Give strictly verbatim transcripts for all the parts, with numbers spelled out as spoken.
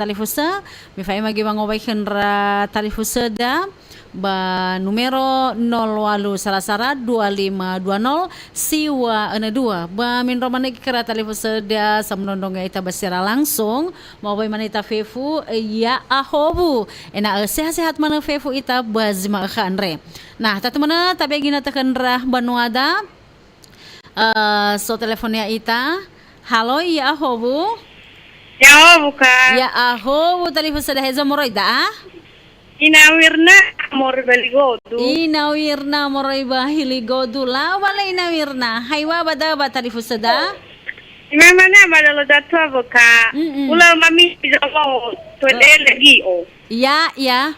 talifusö, mifa'ema göi wangowai khö ndra talifusöda ba numero nol walu sara sara dua lima dua nol siwaenö dua. Ba mindro manö göi khöra talifusöda samondrondrongo ya'ita ba siara langsung, ma'owai manö ita fefu, ya'ahowu. Ena'ö sehat-sehat manö fefu ita ba zi ma'ökhö andre. Nah, tatu manö tabe'e ginötö khö ndra banuada. Eh, so telefon ya'ita. Halo, ya'ahowu. Ya'ahowu, Kak. Ya'ahowu, talifusöda, hezo moroi da'a? Ina Wirna, moroi ba Hiligodu. Ina Wirna, moroi ba Hiligodu. Lau bale Ina Wirna. Haiwa ba da'a ba talifusöda? Ina mana ba dalo datua, Kak. Mm-mm. Ula mami zolo, tuede lagi, oh. Ya, ya.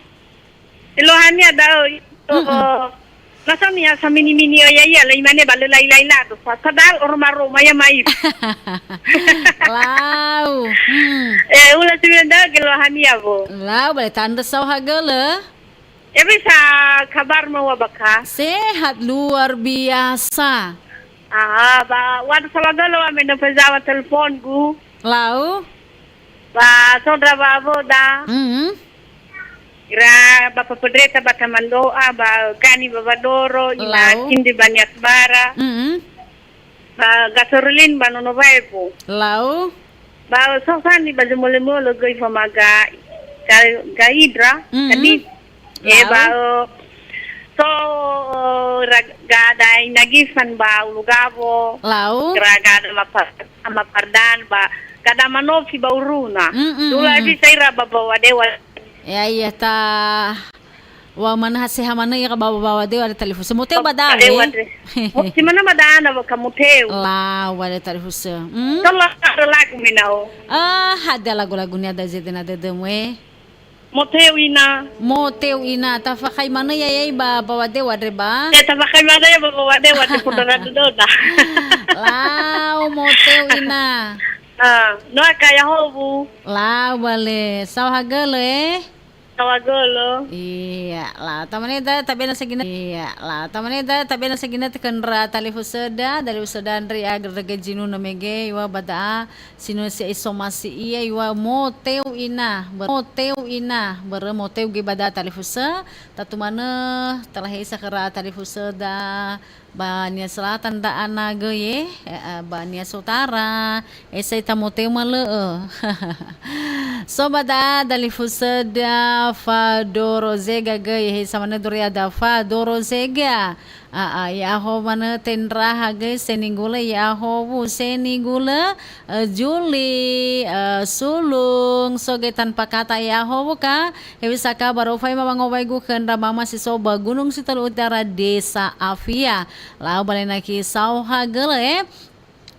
Eluahania da'ö, mm-mm, na so niha samini-mini, oh, ya'ia, lö imane ba lö laila-ila do sa. Padahal oroma-roma ya mai. Lau. Hmm. Eh, ula siwila da'ö geluahania, wo. Lau, bale tandrö saohagölö. Ya, bisa kabar mau apa, Kak? Sehat luar biasa. Ah, ba, waduh, saohagölö wa me no pezawa telepongu. Lau. Ba so ndra wa'awoda. Mhm. Ira ba pepedreta ba Tamando'a, ba Gani ba Wadoro, Ina Lau. Cindi ba Niasbara. Mhm. Ba Gasorulin ba Nono Waebu. Lau. Ba so sani ba Zumole-mole göi famaga Ga-, Gaidra. Mhm. Tadi. Eh, Lau. Ba, eh, so, eh, ra-, gada Ina Gifan ba Ulu Gawo. Lau. Ra gada Mapa-, Ama Pardan ba gada Manofi ba Uruna. Mm-mm, Dula mm-mm. Bisa ira ba Bawadewa. Ya, iya, ta wa manö ha seha manö ira ba Bawadewa ada talifusö. Moteu ba da'a, Bawadewa eh? De. Oh, si mana madana ba kamoteu. Lau, ada talifusö. Hmm? Tolong ada lagu minau. Ah, ada lagu-lagu ni ada zedena dedemu, eh. Moteu ina. Moteu ina, tafakhai manö ya'ia ba Bawadewa andre ba? Eh, tafakhai manö ya ba Bawadewa, te poda radu doda. Lau, moteu ina. Ah, noa kaya howu. Lau bale, saohagölö, eh? Saohagölö. Iya, la, tamaneda, tabe'e na segina. Iya, la, tamaneda, tabe'e na segina tekendra talifusöda, talifusöda andre ya, gerege jinunö mege, iwa ba da'a, Sinö si ai somasi ia iŵa'ö moteu ina, bö-, moteu ina, börö moteu göi ba da'a talifusö, tatu manö te'ila heisa khöra talifusöda ba Nia Selatan da'a na göi, eh, eh, ba Nia Sotara, eh, sai tamoteu ma lö'ö. So ba da'a talifusöda Fadoro Zega göi, heisa manö duria da Fadoro Zega. A'a, ya'ahowu manö tendraha göi, Senigulö, ya'ahowu Senigulö, eh, Juli, eh, Sulung, so göi tanpa kata ya'ahowu ka, hewisa ka barö ufaima wangowaigu khö ndra mama si so ba Gunung Sitolu Utara, Desa Afia. Lau bale naki saohagölö, eh.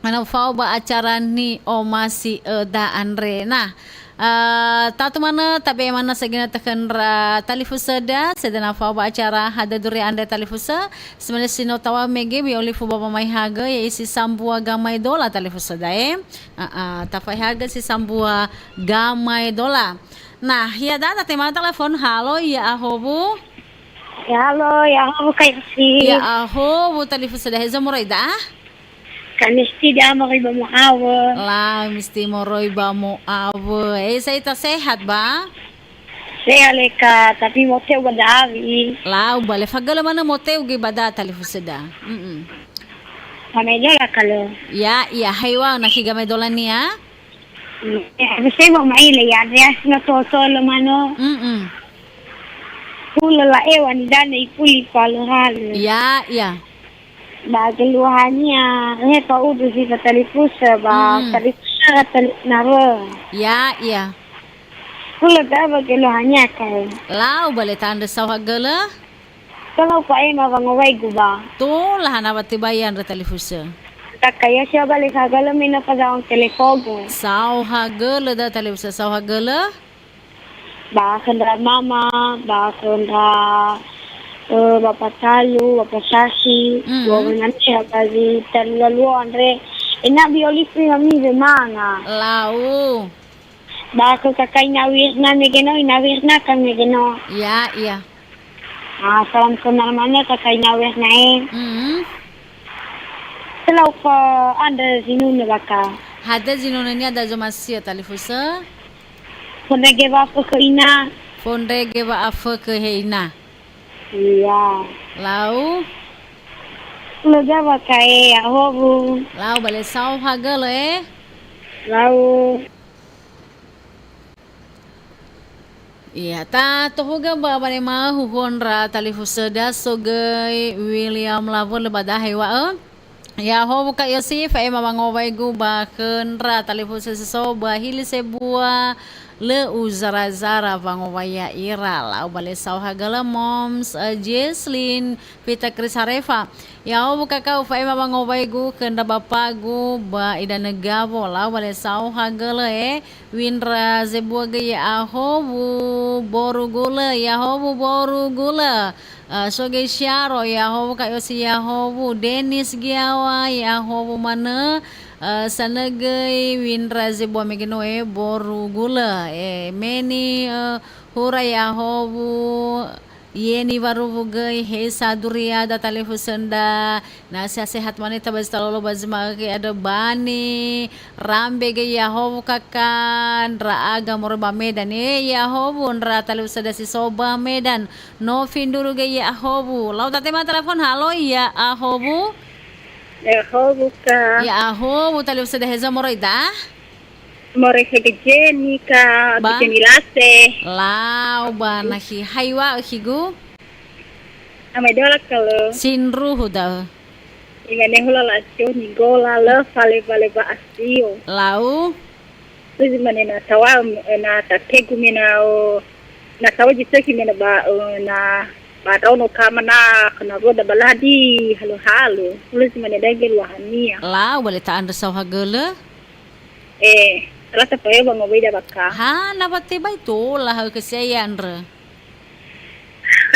Manö fao ba acara ni'omasi'öda andre. Nah, eh, tatu manö tabe'e manö segina tekendra talifusöda, sedena fao ba acara hadia duria andre talifusö, si manö si no taŵa'ö mege mi'olifu ba wamaehagö, ya'ia si sambua gamaedola talifusöda, eh. A'a, tafaehagö si sambua gamaedola. Nah, ya'ia da'a tatema telefon, halo, ya'ahowu. Halo, ya'ahowu, Kak Yosi. Ya'ahowu talifusöda, hezo moroi da'a? Ka misti da'a moroi ba mo'awö. Lau, misti moroi ba mo'awö. Eh, sa ita sehat ba? Sehat le, Kak, tapi moteu ba da'a wi. Lau, bale fagölö manö moteu göi ba da'a talifusöda. Mm-mm. Gamaedola ka lö. Ya, ya, haiŵa'ö nakhi gamaedolania. Mm, eh, habis saya mau main le ya, dia sino toto le manö. Mm-mm. Hulö la'eŵa ni dane ifuli falö-halö. Ya, ya. Ba geluahania, he fa'udu si fatalifusö, ba Mm. talifusö ra tali-, narö. Ya, ya. Hulö da'a ba geluahania, Kak. Lau bale tandrö saohagölö? Tola ufa'ema wangowaigu ba. Tola hana wa tebai andre talifusö. Kak Yosi, bale saohagölö me no fazawang telefogu. Saohagölö da'a talifusö, saohagölö? Ba khö ndra mama, ba khö ndra, eh, bapa talu, bapa sasi, Mm-mm. dua menanti, ba zi talu laluo andre. Ena bioli pri mami wemanga. Lau. Ba khö kaka Ina Wirna mege no, Ina Wirna ka mege no. Ya, ya. Ah, salam kenal manö kaka Ina Wirna e. Mm. Telau fa andre zinunö baka. Hadia zinunönia da zomasi'ö talifusö? Fondrege wa'afökhö ina. Fondrege wa'afökhö he ina. Iya. Lau? Lega wakae ya hobu. Lau bale sau hagölö e. Lau. Iya, ta tohuga ba bane ma huhuo ndra talifusöda sogöi William Lawölö ba dahe wa'ö. Ya howu ka Yosi, fa'ema wangowaigu ba khö ndra talifusö si so ba hili sebua lö uzara-zara wangowai ya'ira. Lau bale sau hagölö Moms, eh, Jesslyn, Vita Chris Harefa. Ya howu kakau fa'ema wangowaigu khö ndra bapagu ba idanö gawo. Lau bale sau hagölö e. Windra zebua göi ya'ahowu boru gulö, ya'ahowu boru gulö. Eh, so göi Syaro, ya'ahowu ka Yosi ya'ahowu, Denis Giawa, ya'ahowu manö, eh, sanö göi Windra zebua mege no e boru gulö. Eh, Meni, eh, Hura ya'ahowu, Yeni Waruwu göi, he sa duriada talifusö ndra, na sehat-sehat manö ita ba zi talolo ba zi ma'ökhö, ada Bani Rambe göi ya'ahowu kaka, ndra'aga moroi ba Medan, e ya'ahowu ndra talifusöda si so ba Medan, no finduru göi ya'ahowu. Lau tatema telepon, halo ya'ahowu. Ya'ahowu ka. Ya'ahowu talifusöda heza moroi da? Moroi khö Gejeni ka, ba? Gejeni Lase. Lau ba nahi haiwa khigu. Amai dola kalau. Sindruhu da. Imane hula la Joni gola lö fale fale ba asio. Lau. Terus mana na tawa na tategu mina o na tawa jisöki mina ba, eh, na ba rau no kama na kena roda baladi halo-halo. Terus mana dage luahania. Lau bale ta andrö sau hagölö. Eh, rasa payo ba ngowai da baka. Ha, na ba tebai tola ha'ö ke sia ya andrö.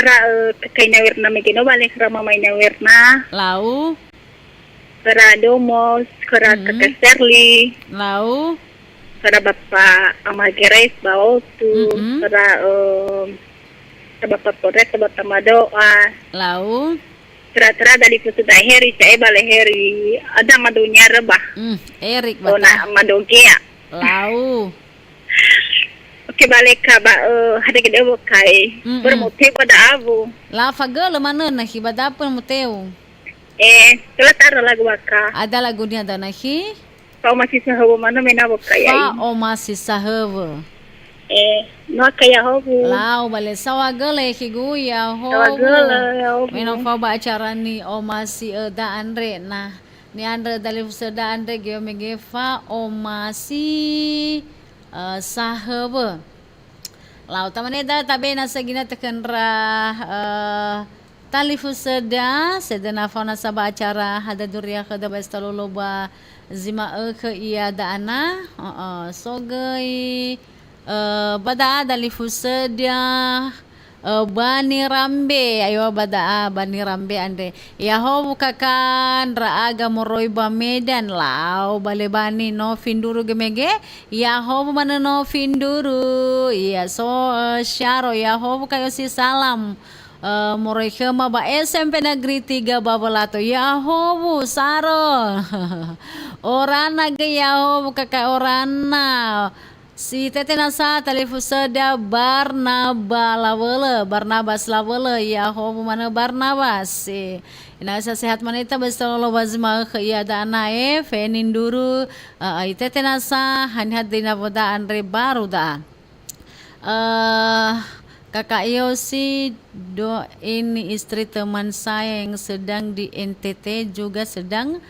Ra, eh, kakaina werna mege no bale ra mamaina werna. Lau. Ra Domos, ra Mm-mm. Kaka Serli. Lau. Ra Bapa Ama Geres Baotu. Mm-mm. Ra, eh, ra Bapa Pores, ra Bapa Madoa. Lau. Tra-tra dari pusu da Heri, ca'e bale Heri. Ada madonya reba. Hmm, Erik Oh, bata. Na madogea. Lau. Oke, bale ka ba, eh, hade gede wo kai. Mm-mm. Bermuteu pada abu. La fagölö manö na hi ba dapur muteu. Eh, telat ada lagu baka. Ada lagunia da na hi? Fa'omasi sahöwö manö me na wökaya Fa ini. Omasi sahöwö. Eh, no aka ya hobu. Lau bale sawa gölö khigu ya hobu. Sawa gölö ya hobu. Me no fao ba acara ni omasi öda andre. Nah, ni andrö dalifusöda andre geo mege fa omasi, eh, sahöwö. Lau tamane da tabe na segina tekendra, eh, Talifusöda, sedena faona sa ba acara hada duria khöda ba zi talolo ba zi ma'ökhö ia da'ana. Heeh, so göi, eh, ba da'a dalifusöda, eh, Bani Rambe, ayo ba da'a Bani Rambe andre. Yahowu kaka ndra'aga moroi ba Medan, lau bale Bani no finduru gemege, yahowu manö no finduru. Iya so, eh, Syaro, yahowu kayo si salam. Eh, moroi khöma ba S M P Negeri Tiga Bawelato. Yahowu, Saro. Orana göi yahowu, kaka orana. Si tete nasa talifusöda Barnaba Lawölö, Barnabas Lawölö, yahowu manö Barnabas. Eh, ena'ö sa sehat manö ita ba zi talolo ba zi ma'ökhö ia da'ana, eh, feni nduru, eh, itete nasa, haniha dina woda andre baru da'a. Eh, Kakak Yosi, doain istri teman saya yang sedang di N T T juga sedang,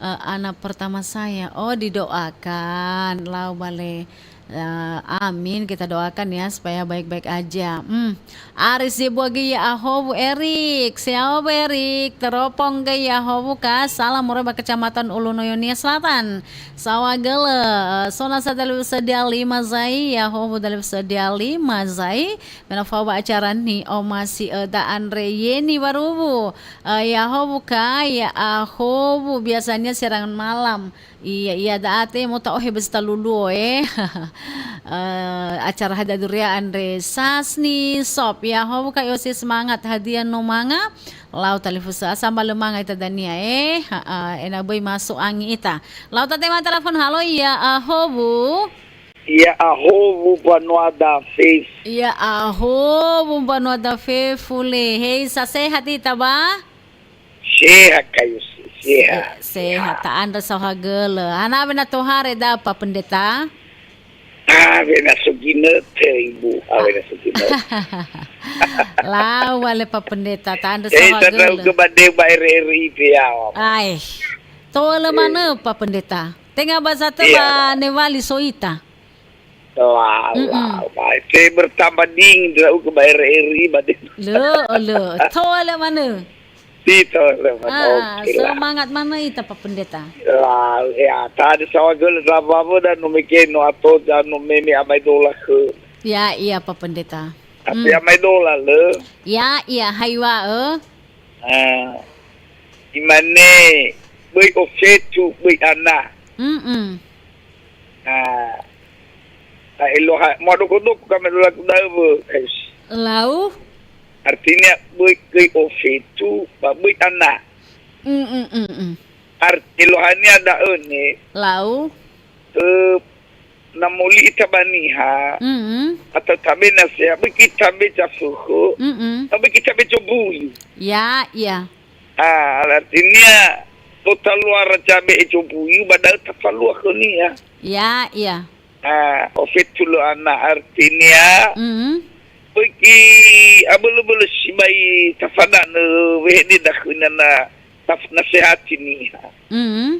eh, anak pertama saya. Oh, didoakan. Lau bale. Eh, amin. Kita doakan ya supaya baik-baik aja. Hmm. Aris Zebuagi ya ahowu Erik. Siaobu Erik. Teropong ge ya ahowu ka. Salam moroi ba Kecamatan Ulunoyo Nia Selatan. Sawa gölö, eh, sona sa dalifusöda lima zai, yahowu dalifusöda lima zai. Me no fao ba acara ni omasi öda andre Yeni Waruwu. Eh, yahowu ka, ya ahowu, biasanya siaran malam. Iya, iya, da'a te mo ta'ohe ba zi taluluo, eh. Eh, acara hada duria andre Sasni Sop. Yahowu ka Yosi semangat, hadia no manga. Lau talifusö, asal mbalö manga ita dania, eh. Ha, ha, ena böi masuk angin ita. Lau tatema telepon, halo, iya, ahowu. Ya ahowu mbanua da fefu. Ya ahowu mbanua da fefu le. Hei, sa sehat ita ba? Sehat kayu si, sehat. Eh, sehat, ta'andrö saohagölö. Hana awena tohare da, Pa Pendeta? Ah, awena so ginötö, Ibu. Ah, awena so ginötö. Lau wale, Pa Pendeta, ta'andrö saohagölö. Eh, tanau ke ba deu ba R R I pe yawa. Ai. To'ölö manö, Pa Pendeta. Tenga ba zatö ba newali so ita. Wah, wah, wah. Saya bertambah dingin, ndra'ugö ba R R I ba deu. Lö, lö. To'ölö manö. Di to'ölö manö. Ah, oke lah. Semangat manö ita, Pa Pendeta. Lah, ya, tadi saohagölö sababu dan no mekeno atau dan no meme amai dola ke. Ya, iya, Pa Pendeta. Tapi amai dola le. Ya, iya, haiwa, eh. Ah, imane, böi ofetu, böi ana. Mm-mm. Ah, ah, eloha, mua doko-doko kami dolaku daöwö, guys. Lau? Artinya, böi, böi ofetu, ba böi ana. Mm-mm-mm. Art-, elohania da'ö ne. Lau? Eh, na moli ita ba niha, mm-mm, atau tabe naseha, böi kita be zafökhö, mm-mm, ba böi kita be zobuyu. Ya, iya. Ah, artinya, totaluara zabe ezobuyu, ba da'ö tafalua khönia. Ya, iya. Ah, ofetu lö ana artinya, mm-hmm, böi ki abölö-bölö sibai tafadanö wehede dakhöna na taf-, nasehati niha. Mm-hmm.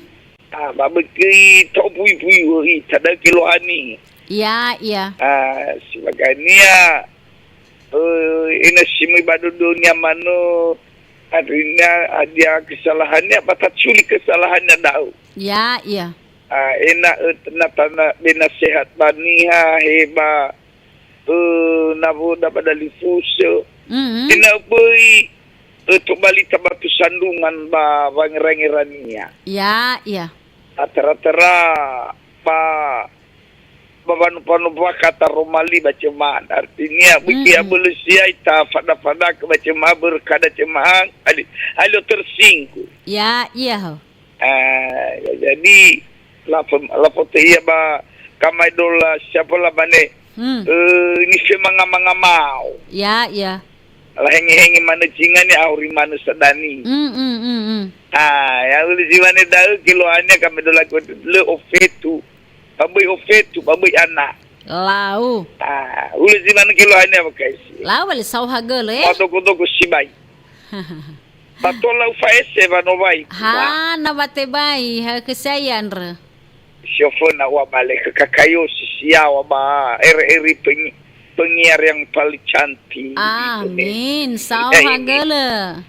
Ah, ba böi ki ta'obuyu-buyu ita, da'ö kelohani. Ya, iya. Ah, sebagainya, eh, ena si möi ba dödönia manö, artinya hadia kesalahannya, ba taculi kesalahannya da'ö. Ya, iya. Ah, ena'ö na tana-, be nasehat ba niha, he ba, eh, nawöda ba dalifusö. Mm-hmm. Ena'ö böi, eh, tobali tabatu sandungan ba wangera-ngerania. Ya, iya. Ah, tera-tera ba, ba wanu-, wanu bakha taroma li ba jemaah. Artinya, böi, mm-mm, abölö siai tafada-fadakö ba jemaah, börö kada jemaah, ali-, alio tersinggung. Ya, iya, ho. Ah, ya, jadi, lafo-, lafotöi ia ba kamai dola, siapa lamane, hmm, eh, ini semanga-manga mau. Ya, ya. Lahenge-henge manö zinga ni, auri manö sadani. Mm, mm, mm, mm. Ah, ya, uli zi mane da'ö kelohania kamai dola, lö ofetu, ba böi ofetu, ba böi ana. Lau. Ah, uli zi mane kelohania ba kaisi. Lau wale saohagölö, eh? Ba doko-doko sibai. Ba tola ufa'ese wanowai. Ha, na watebai, ha, kesai andrö. Sioföna ua bale khö Kakayosi si yaŵa ba R R I peng-, penyiar yang paling cantik. Amin. Saohagölö.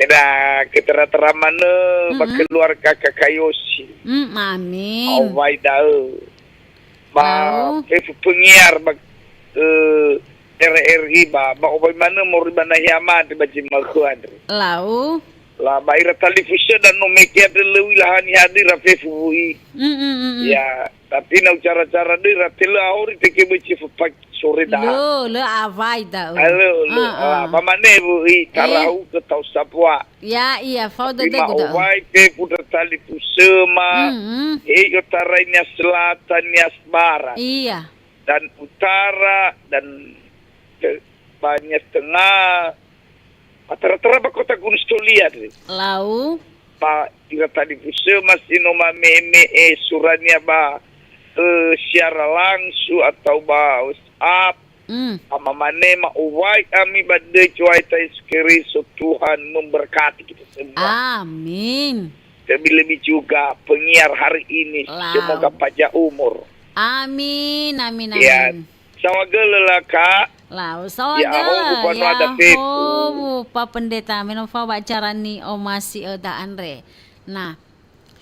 Eda ketera-tera manö ba, mm-mm, keluarga Kakayosi. Mm, amin. Awai da'ö. Ba, lau, fefu penyiar ba, eh, R R I ba, ba owai manö moroi ba nahia mate ba zi makhö andre. Lau. La ba ira talifusö dan no meke andre lö ui lahani hadir ra fefu wu'i. Mm, mm, mm, mm. Ya, tapi na ucara-cara döi ra telö ahori teke böi zi fepaki sore da. Lö, lö awai da'ö. Alö, lö. Ah, ah. Ba mane wu'i, eh, tarau ke tau sapua. Ya, iya, fao dödögu da'ö. Owai fefu ndra talifusöma, mm, mm, he i'otarai Nias Selatan, Nias Barat. Iya. Dan Utara, dan te-, ba Nias Tengah, ba tera-tera ba kota Gunung Sitolia, deh. Lau. Ba ira talifusöma si no mameme'e surania ba, eh, siara langsung atau ba WhatsApp, mm, ama mane ma owai ami ba döi Tuhan Yesus Keriso, Tuhan memberkati kita semua. Amin. Terlebih-lebih juga penyiar hari ini. Lau. Semoga panjang umur. Amin, amin, ya, amin. Saohagölö la, Kak. Lau, ya, saohagölö, ahowu mbanua da fefu. Ahowu, Pa Pendeta, me no fao ba acara ni'omasi'ö da andre. Nah,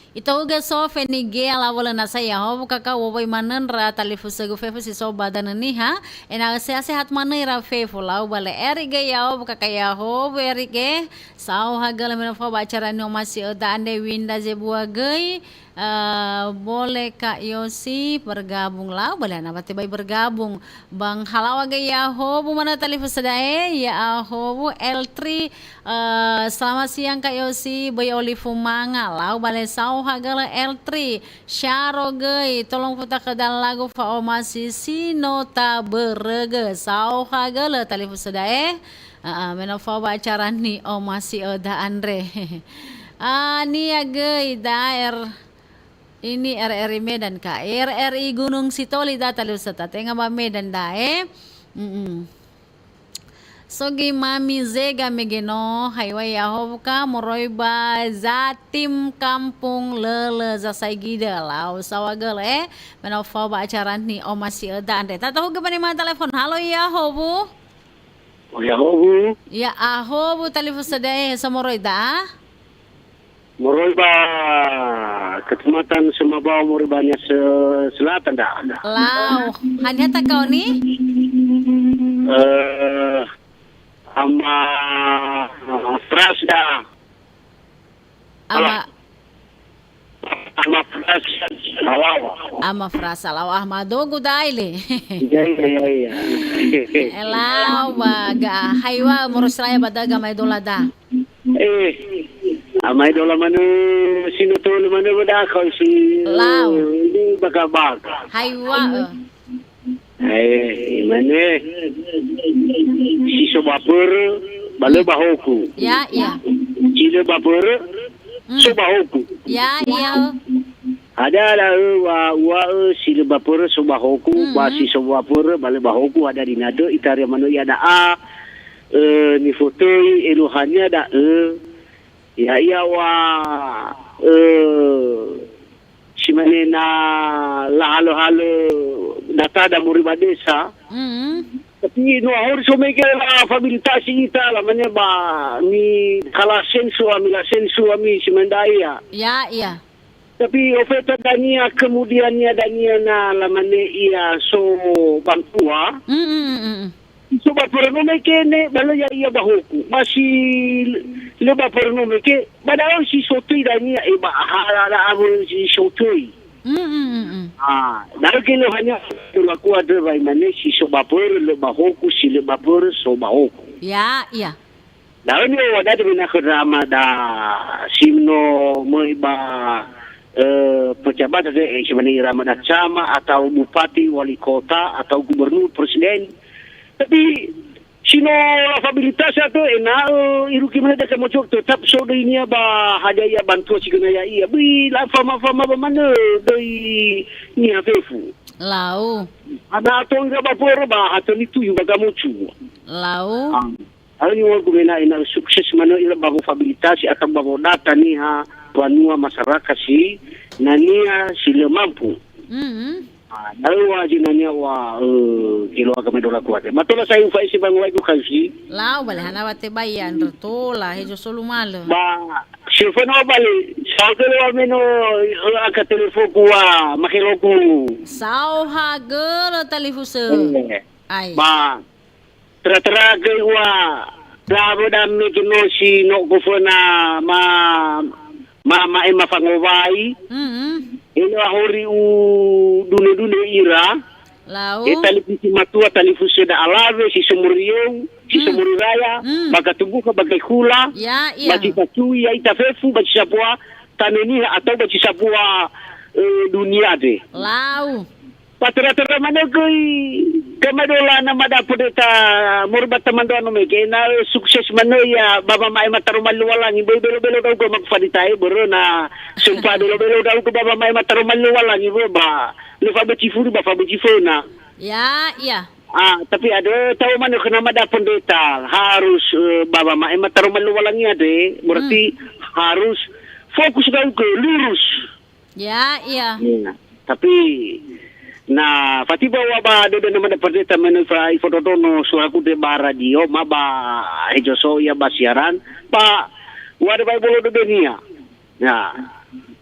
Itohugö so fenigea lawölö nasa Yahowu kaka wowai manö ndra talifusögu fefu si so ba Danö Niha, ena'ö sehat-sehat manö ira fefu. Lau ba le Erik ge Yahowu kaka Yahowu Erik ge, saohagölö me no fao ba acara ni'omasi'ö da andre Winda Zebua göi, Eh, boleh Kak Yosi bergabung lau, boleh ana wa tebai bergabung. Bang halau aga ya howu mana talifusö da'e, ya howu Eltri, eh, selamat siang Kak Yosi, böi olifu manga, lau bale saohagölö Eltri, Syaro göi, tolong futakhö da'a lagu fa'omasi si no tabörögö, saohagölö talifusö da'e. Heeh, me no fao ba acara ni'omasi'ö da andre. Ah, nia göi da R-, ini R R I Medan, Kak. R R I Gunungsitoli da talifusöta, tenga ba Medan da'e. Mm-mm. So göi Mami Zega mege no, haiwa ya howu Kak, moroi ba Zatim Kampung Lölö Zasaigidö, lau saohagölö, eh. Me no fao ba acara ni'omasi'ö da andre. Tatahugö ba ni'ama'ö telefon. Halo, ya howu. Oh, ya howu. Ya howu talifusö da'e, so moroi da? Moroi ba Kecamatan Semabao, moroi ba Nias Selatan da. Lau, haniha takaoni? Eh, Ama Frasda. Ama Ama Frasda Lawa. Ama Frasda Lawa, Ahmadogu daile. Iya, iya, iya, iya. Elau ba ga haiwa moroi seraya ba daga mai dola da. Eh, amai dola manö, sino tolu manö beda kau si. Lau. Ini baka-baka. Haiwa, eh. Eh, imane. Si so bapörö, ba lö ba hoku. Ya, ya. Si lö bapörö, Hmm. so ba hoku. Ya, ya. Ada da'ö wa uŵa'ö si lö bapörö so ba hoku, Hmm. ba si so bapörö ba lö ba hoku, ada dinadö itaria manö ia da'a, eh, nifotöi eluahania da'ö, Ya'ia wa, eh, si mane na lahalö-halö data da moroi ba desa. Mm. Tapi no ahori somege la fabilitasi ita, la mane ba mi kala sensu ami, la sensu ami, si mane da'a ia. Ya, ya. Tapi ofeta dania, kemudiannya dania na la mane ia so bantua. Mm, mm, mm, mm. So bapörö no mege ne, ba lö ya'ia ba hoku. Ba si lö bapörö no mege, ba da'ö si so töi dania, e ba ha la, la awö si so töi. Mm, mm, mm, mm. Ah, da'ö göi lö hania laku andrö wa imane si so bapörö lö ba hoku, si lö bapörö so ba hoku. Ya, ya. Da'ö niŵa'ö da'ö me na khö drama da si no möi ba, eh, pejabat, eh, si mane ira ma da cama atau bupati, wali kota, atau gubernur, presiden. Tapi si no afabilitas atau ena'ö irugi mana da kamojo tetap so döinia ba hadia ia bantua si göna ya'ia. Böi la fama-fama ba manö döi niha fefu. Lau. Ana atau ira bapörö ba hatö nituyu ba gamocu. Lau. Ah. Ayo ni wa'ö gumena ena'ö sukses manö ira ba wofabilitasi atau ba wodata niha banua masyarakat si nania si lö mampu. Mm. Ah, da'ö wa zi nania wa, eh, keluarga me dola kuate. Matola sai ufa'isi banguaigu kausi. Lau bale hana wa tebai ya andrö tola hezo solu malö. Ba, si oföna wa bale, saohagölö wa me no, eh, angka telefonku wa, makeloku. Saohagölö talifusö. Eh. Ai. Ba, Tera-tera göi ua, lawe da mege no si no goföna ma, ma, ma'ema fangowai. Mm-mm. Elo ahori u dune-dune ira. Lau. E talifusö matua, talifusö da alawe, si somori eu, si Mm. somori raya, Mm. ba gatumbuka, ba gaikula, Ya, ya. ba si facu'i ya'ita fefu, ba si sapua tanö niha atau ba si sapua, eh, dunia de. Lau. Ba tera-tera manö göi, kamadola na mada pendeta moroi ba tamandoa no mege, ena'ö sukses manö ia ba wama'ema taroma Lowalangi, böi belo-belo ndra'ugö magu faditae, börö na sempa belo-belo ndra'ugö ba wama'ema taroma Lowalangi, wö ba lö fabözi furi ba fabözi föna. Ya, ya. Ah, tapi ada tahu manö khöna mada pendeta harus, eh, ba wama'ema taroma Lowalangi andre, berarti Hmm. harus fokus ndra'ugö, lurus. Ya, iya. Iya. Tapi, na, fatiba wa ba dödö nama da pendeta menö fa ifondrondrongo suaraku de ba radio, ma ba hejo so ia ba siaran, ba wa de ba bolo dödönia. Ya.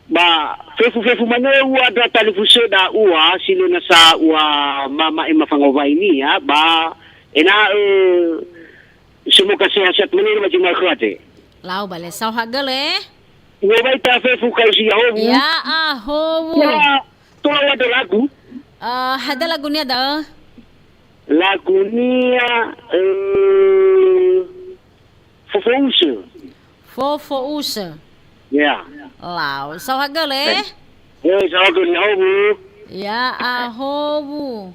Ba fefu-fefu manö ua da talifusö da ua, si lö nasa ua ma, ma'ema fangowainia, ba ena'ö semoga sehat-sehat manö ma jemaah khöa te. Lau bale saohagölö, eh? Ua bai ta fefu kai si Yahowu. Ya Ahowu. Ya, tola wa ada lagu. Eh, ada lagunia da'ö? Lagunia, eh, Fofo'usö. Fofo'usö. Ya. Lau, saohagölö, eh? Eh, saohagölö Yahowu. Ya Ahowu.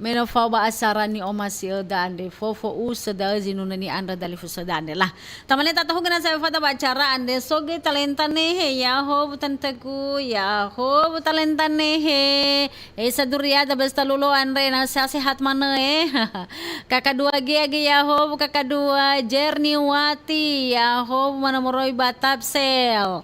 Me no fao ba acara ni'omasi'öda andre, fofo'usö da'ö zinunö ni'andrö dalifusöda andre. Lah, tamane tatohugö na sa'ae fada ba acara andre, so göi talenta nehe, Yahowu tantögu, Yahowu talenta nehe. Eh, saduriada besta lulo andre na sehat-sehat manö, eh. Kakadua göi, Yahowu, kakadua Jerniwati, Yahowu manö moroi ba Tapsel.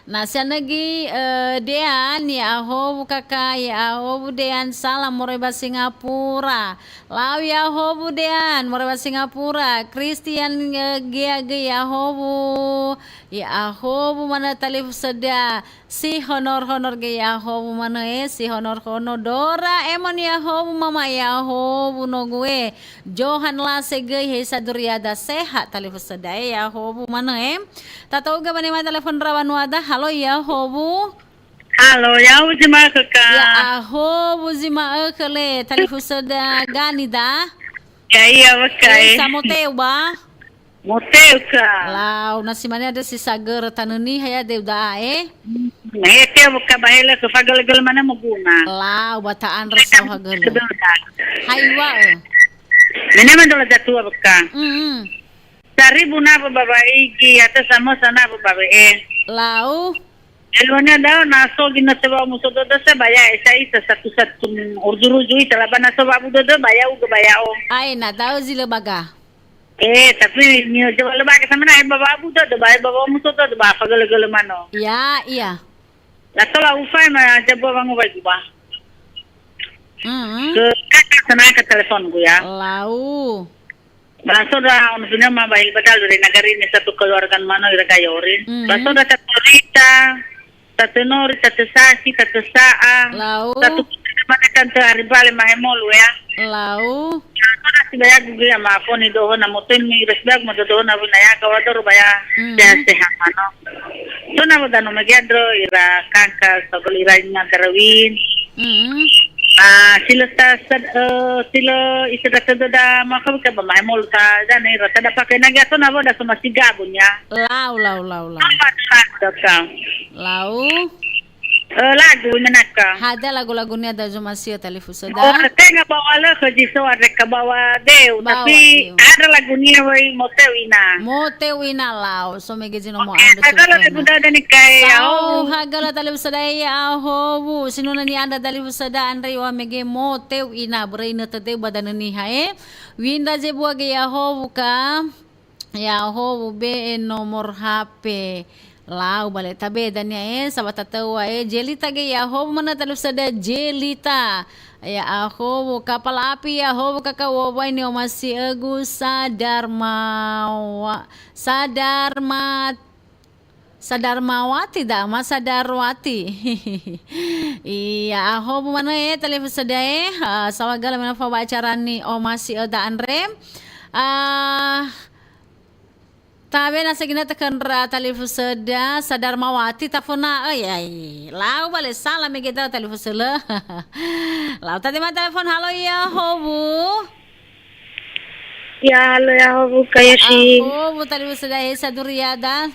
Na sianögi, eh, Dean, Yahowu kaka, Yahowu Dean, salam moroi ba Singapura. Lau Yahowu Dean, moroi ba Singapura. Christian, eh, göi, Yahowu. Yahowu manö talifusöda. Si honor-honor göi Yahowu manö, eh, si honor-honor. Doraemon Yahowu, mama Yahowu nogu, eh. Johan Lase göi, he saduriada sehat talifusöda, eh, Yahowu manö, eh. Tatohugö ba nema telefon rawanuada. Halo, Yahowu. Halo, Yahowu zi ma'ökhö ka. Ya Ahowu zi ma'ökhö le, talifusöda gani da. Ya, iya, waka, eh. Sa moteu ba? Moteu ka. Lau, na si mane ada si sagörö tanö niha ya deu da'a, eh. Nah, ya, teu waka ba hele ke fagölö-gölö manö moguna. Lau, ba ta'andrö saohagölö. Hai wa'ö. Mene mandola jatua waka. Mm-mm. Saribu nabu ba waigi, atö samosa nabu ba we'e. Lau. Eluania dao na so ginötö wa'omuso dödö sa ba ya'e sa ita satu-satu urju-ruju ita laba na so wa'abu dödö ba ya'ugö ba ya'o. Ae na dao zi lö baga. Eh, tapi nio jawa lö baga sama na ba wa'abu dödö ba ba wa'omuso dödö ba fagölö-gölö manö. Ya, iya. La tola ufai ma jabua wangu wai guba. Mm-mm. Ke kaka sana ke teleponku ya. Lau. Ba so da ono pina ma ba hil badal dari nagari ini satu keluarga manö ira gayori. Mhm. Ba so da tatorita, tatenori, tatesasi, tatesa'a. Lau. Tatu mana tante hari bale mahemolu ya. Lau. So da sibayagu ge ama afoni doho na motemi ira sibayagu ma doho na wina ya kawadoro ba ya. Mhm. Sehat-sehat manö. So na wada no mege andro ira kangka sagol ira ina garawin. Mhm. Ah, sila ta sad-, eh, sila isa da tada da maka buka ba mai mol ta da ne rata da pakai nagi atau na da sama siga bunya. Lau, lau, lau, lau. Apa tu ka? Lau. Eh, lagu menaka. Hada lagu-lagunia da zuma sia talifusöda. Oh, tenga bawa le ke jiso ada ke bawa deu, bawa tapi deu. Ada lagunia wai moteu ina. Moteu ina lau. So mege zi nomo andrö. Hagölö sukena. Tebu dada ni kai, Sau au. Hagölö talifusöda, ya Ahowu. Sinunö ni'andrö dalifusöda andre wa mege moteu ina börö inötö deu ba danö niha, eh. Windra zebua ge ya Ahowu ka. Ya Ahowu be'e nomor H P. Lau bale tabe dania, eh. Sawa tatöua, eh. Jelita ge ya Ahowu manö talifusöda Jelita. Ya Ahowu kapala api ya Ahowu kaka wowai ni'omasi'ögu Sadarmawa-, Sadarmat-, Sadarmawati da, ma Sadarwati. Iya, Ahowu manö, eh, talifusöda, eh. Ah, saohagölö me no fao ba acara ni'omasi'öda andre. Ah, tabe na segina tökönra talifusöda Sadarmawati tafona'ö, ya, i. Lau bale sala mege da talifusölö. Lau tatema telefon, halo ya Ahowu. Ya, halo ya Ahowu, kaya si. Ahowu talifusöda he saduriada.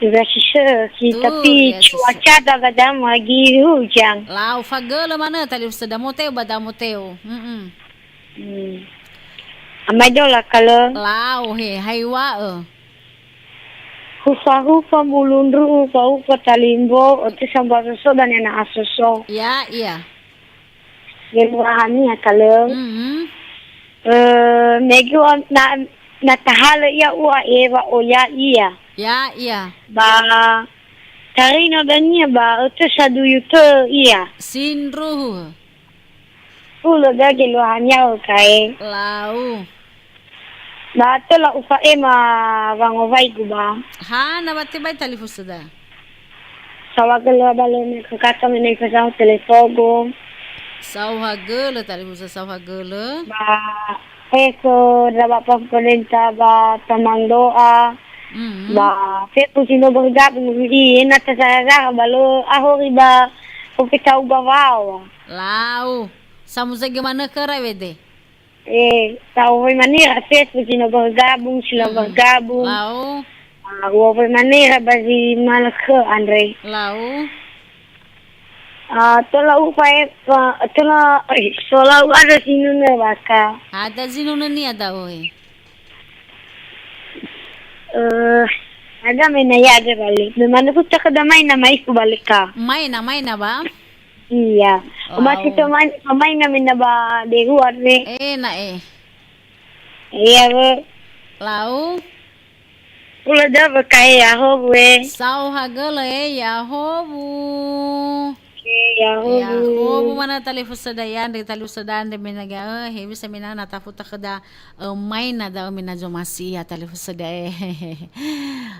Sudah sisa, si, tapi cuaca da badam lagi hujan. Lau fagölö manö talifusöda moteu ba da moteu. Mm-mm. Hmm. Amai dola kalö. Lau he, hai wa'ö. Hufa-hufa mulundru'u, hufa-hufa talimbo, ote sambua soso dan yana asoso. Ya, iya. Geluahania kalö. Mhm. Eh, mege ua na, na tahalö ia ua ewa oya ia. Ya, iya. Ba tarino dania ba ote saduyu tö ia. Sindruhu. Hulö ga geluahania kae. Lau. Ba tola ufa'ema wangowaigu ba. Ha, na ba tebai talifusöda. Saohagölö ba lene kakata mene fasaho telefogo. Saohagölö talifusö saohagölö. Ba eso da ba pangkonenta ba tamang doa. Mhm. Ba fefu si no bergabung, jadi ena tasara-sara ba lo ahori ba kopetau ba wawa. Lau. Samuzege manö khöra wede. Eh, tau woi manera fefu si no bergabung, si no Mhm. bergabung. Lau. Ah, ua woi manera ba zi malakö andre. Lau. Ah, tola ufa e, pa, tola, eh, tola u ada zinunö baka. Ada zinunö nia da'ö e. Eh, ada mena ya ada balik. Memang aku tak ada main nama iku balik ka. Main, main apa? Iya. Wow. Masih teman, pemain nama na ba dehu arne. Eh, na eh. Iya, Bu. Lau. Pula da bekae Yahowu, e. Saohagölö, e, Yahowu. E, Yahowu. Yahowu mana talifusöda ya'andrö, talifusöda andre menaga'ö, hewisa menana tafuta khöda, e, maina da'ö mena zomasi ya talifusöda, e.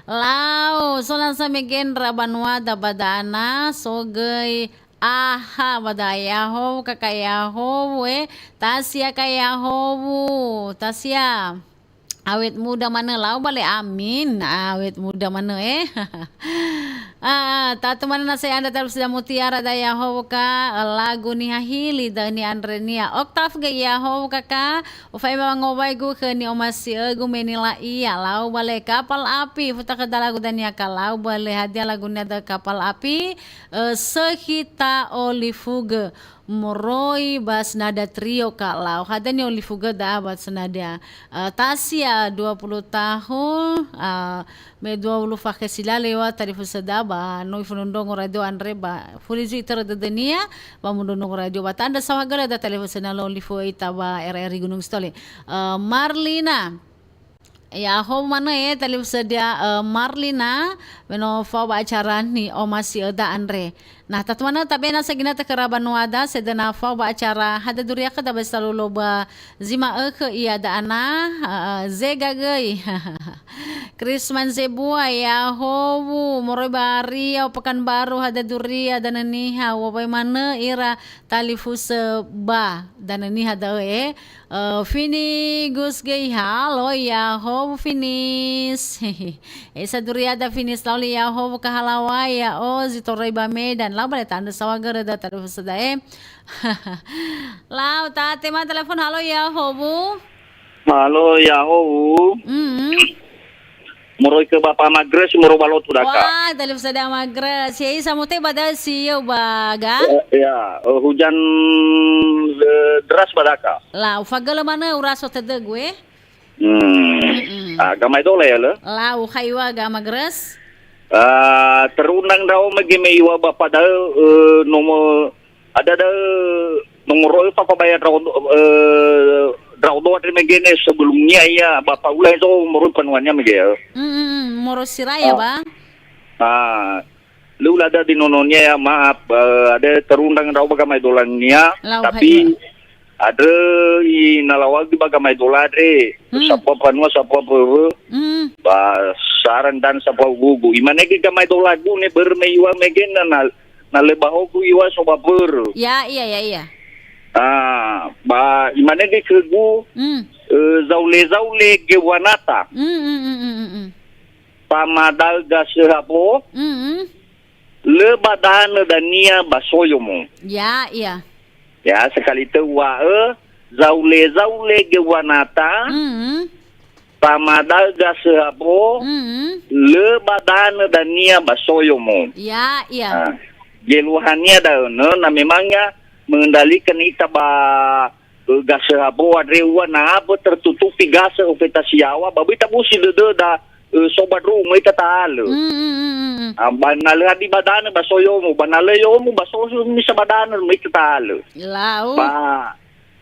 Lau, so lansa megendra banua da ba da'ana, so göi aha ba da Yahowu, kaka Yahowu, e. Tasia ka Yahowu, tasia. Awet muda manö lau bale amin. Awet muda manö, eh. Ah, tatu manö na saya anda terus da mutiara da Yahowu ka, lagu niha hili da ni andre nia. Oktav ge Yahowu kaka, ufai ma ngowai gu khö ni omasi egu meni la ia lau bale kapal api, futa ke da lagu dania ka lau bale hadia lagu nia da kapal api, eh, sehita olifuge. Moroi ba senada trio ka lau. Hadia ni olifuge da ba senada, eh, tasia dua puluh tahun, eh, me dua puluh fakhe sila lewa talifusöda ba no ifundrondrongo radio andre ba fuli zui itörö dödönia ba mundrondrongo radio ba ta'andrö saohagölö da talifusöna lo olifu ita ba R R I Gunungsitoli. Eh, Marlina. Yahowu manö, e, talifusöda, e, Marlina, me no fao ba acara ni omasi öda andre. Nah, tatu manö tabe na sagina takera banua da, sedöna fao ba acara hadia duria khöda ba salulo ba zi ma'ökhö ia da ana, e, e, zega göi. Krisman zebua, Yahowu, moroi ba Riau, Pekanbaru, hadia duria, danö niha, wowai manö ira talifusö ba danö niha da'ö, e. Eh, Fini Gus Gei, halo, Yahowu Finis. Esa duriada Finis, lau li Yahowu kahalawai, ya'o, zi toröi ba Medan. Lau bale ta'andrö saohagölö da talifusöda, e. Lau, tate ma telepon, halo, Yahowu. Halo, Yahowu. Mm-mm. Moroi ke Bapa Magres, moroi ba lotu daka. Wah, talifusöda Magres. Yei, samute ba dasi, yo, ba, ga? Eh, ya, eh, hujan, eh, deras ba daka. Lau, fagölö manö ura so tödögu, e. Hmm. Mm-mm. Ah, gamai dola ya, le? Lau, hai wa ga Magres? Ah, terundang dao mege me iwa Bapa da'ö, eh, nomor Ada da'ö nongoro'ö fa fabaya ndra'o, eh, ndra'odo andre mege ne sebelumnya ia ba Paula itu moroi panuannya mege, ya. Mm, mm, mm, moroi Siraya, ah, ba? Ah, lö ulada di nononia ya, maaf, eh, ada terundang ndra'o ba gamai dolania, lau tapi hadia. Ada i nalawagu ba gamai dola andre, hmm, sapua panua, sapua pöwö, hmm, ba sarang dan sapua gugu. Imane ge gamai dolagu ne börö me iwa mege na, na na lö ba hogu iwa so ba börö. Ya, iya, ya, iya. Ah, ba imane ge khögu, hmm, eh, zaule-zaule gewanata. Hmm, hmm, hmm, hmm, hmm, hmm. Pamadaö gasöha bo, hmm, hmm, lö ba danö dania ba soyomo. Ya, iya. Ya, sekali tö uwa'ö, zaule-zaule gewanata. Hmm, hmm. Pamadaö gasöha bo, mm-mm, lö ba danö dania ba soyomo. Ya, ya. Ah, geluahania da'ö, na memang ya mengendalikan ita ba, eh, gasöha bo andre ua na abö tertutupi gasö ofeta siawa, ba böi tabusi dödöda, eh, so ba ndru'u möi tata'alö. Mm, mm, mm, mm, mm. Ah, ba na lö hadia ba danö ba soyomo, ba na lö yomo ba so, so misa ba danö möi tata'alö. Lau. Ba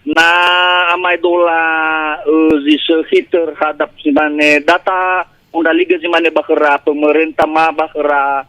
Na amaedola, eh, zi sökhi terhadap zi mane data, undaligö zi mane ba khöra pemerintah ma ba khöra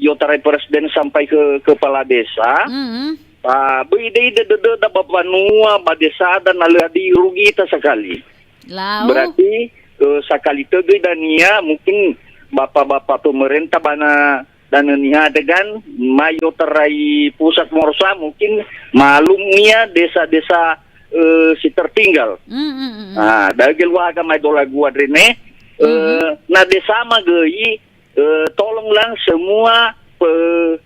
i'otarai presiden sampai ke kepala desa. Mm-mm. Ba, böi ide-ide dödöda ba banua, ba desada na lö hadia irugi ita sakali. Lau. Berarti, eh, sakali tö göi dania, mungkin bapak-bapak pemerintah ba na danö niha dengan, ma i'otarai pusat morosa, mungkin malum nia desa-desa, eh, si tertinggal. Mm, mm, mm, mm. Ah, da'ö geluaha gamaedola gua andre ne. Eh, na desama göi, eh, tolonglah semua pe-,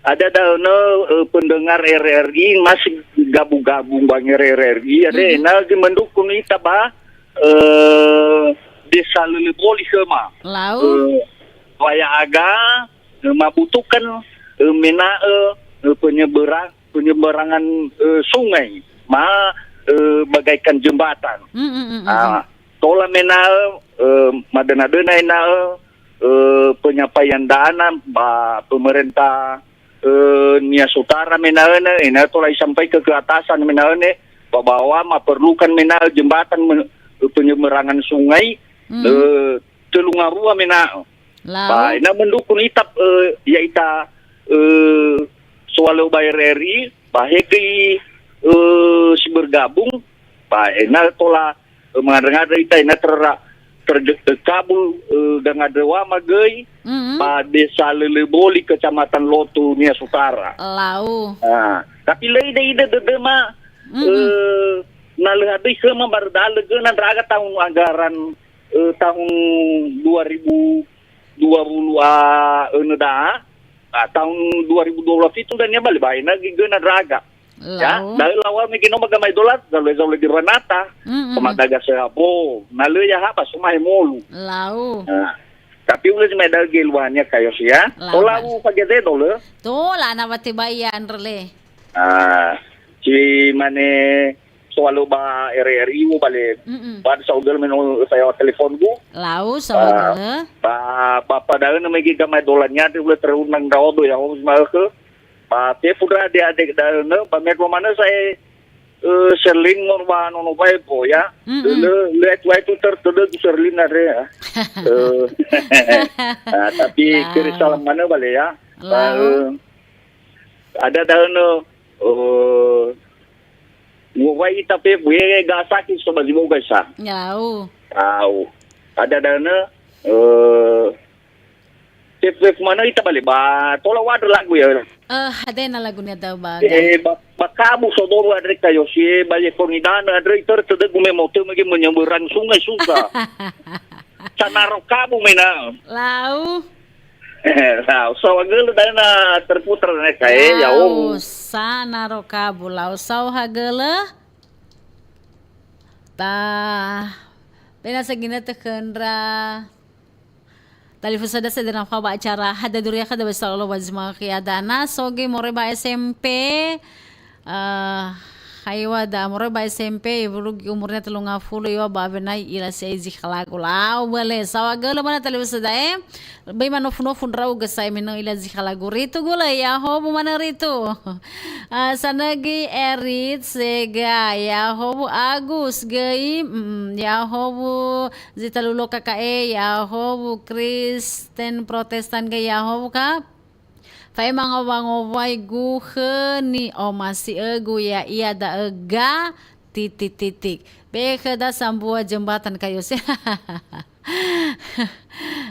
ada da'ö, eh, pendengar R R I masih gabung-gabung ba R R I, ya deh, Mhm. na göi mendukung ita ba, eh, Desa Leleboli khöma. Lau. Eh, wa ya'aga, eh, mabutuhkan, eh, mena'ö, eh, penyebera-, penyeberangan, eh, sungai, ma, eh, bagaikan jembatan. Mm, mm, mm, mm. Ah, tola mena'ö, eh, madöna-döna ena'ö, eh, penyampaian da'ana ba pemerintah, eh, Nias Utara mena'ö ne, ena'ö tola isampaikan ke atasan mena'ö ne, ba bahwa maperlukan mena'ö jembatan me-, penyeberangan sungai, Mm. eh, tölu ngarua mena'ö. Lau. Ba, ena'ö mendukung ita, eh, ya'ita, eh, soalö ba R R I, ba he göi, eh, si bergabung, ba, ena'ö tola, eh, mengandrö-ngandrö ita, ena'ö terra-, terge-, eh, kabul, eh, gangandröwama göi, Mm-mm. ba Desa Leleboli, Kecamatan Lotu, Nias Utara. Lau. Ah, tapi lö ide-ide dödöma, Mm-mm. eh, na lö hadöi khöma ba röda lö göna ndra'aga tahun anggaran, eh, tahun dua ribu dua puluh a önö da'a, ah, tahun dua ribu dua puluh fitu dania bale ba ena'ö göi göna ndra'aga. Ya, Lau. da'ö laŵa'ö mege no ba gamaedola, zaule-zaule di ranata, Mm-mm. pemadaga sehabo, na lö ya ha ba somahe molu. Lau. Ah, tapi ulö si mae da'ö geluahania kayo si ya. Lau, Tola Bang. u fageze dolö. Tola na watebai ya andre le. Ah, si mane soalö ba R R I u bale. Mm-mm. Ba sa ugel meno saya telefonku. Lau, Ah, soalö. ba, ba padahal na mege gamaedola nia de ulö terundang daodo ya, ho, si ma'ökhö. Ba tefu ndra ade-ade da'ö nö, ba me dua manö sa'e, eh, Serling ngor ba nono bae po, ya. Mm-mm. Lö, lö, lö, tu, tu, ter, ter, tu Serling ada, ya. Eh, ah, tapi Lau. kiri salam manö bale, ya. Ba, Lau. eh, ada da'ö nö, eh, ngowai ita fefu, he, ga sakit so ba zi boga sa. Lau. Au. Ada da'ö nö, eh, Tef-, tef manö ita bale ba tola u'andrö lagu ya. Eh, adena lagunia da'ö ba. Eh, ba, ba kabu sodoru andre kayo si, eh, ba ye kongi danö andre itörö tödögu me motö mege menyeberang sungai susah. Sanaro kabu mena. Lau. Lau, saohagölö da'ö na terputar ne kae, ya, Lau, oh. Sanaro kabu, lau saohagölö. Ta, bena segina tekhöndra. Talifusöda sedena fa ba acara Hada Duriakha da Besar Allah Wazima Khiadana, sogi moroi ba S M P, eh, haiwa da moroi ba S M P, iwulugi umurnya tellu ngafulu, iwa ba awenai ila si ezi khalagu. Lau bale, saohagölö mana talifusöda, eh. Bai manofu-nofu ndra'ugö sa'e me no ila zi khalagu. Ritu gulö, ya hobu manö Ritu. Ah, sanögi Erit Sega, ya hobu Agus göi, mm, ya hobu Zitalulo K K E, ya howu Kristen Protestan göi, ya howu ka. Fa'ema ngowa-ngowai gu khöni omasi'ögu ya'ia da'ö ga, titik, titik. Be khöda sambua jembatan kayu se.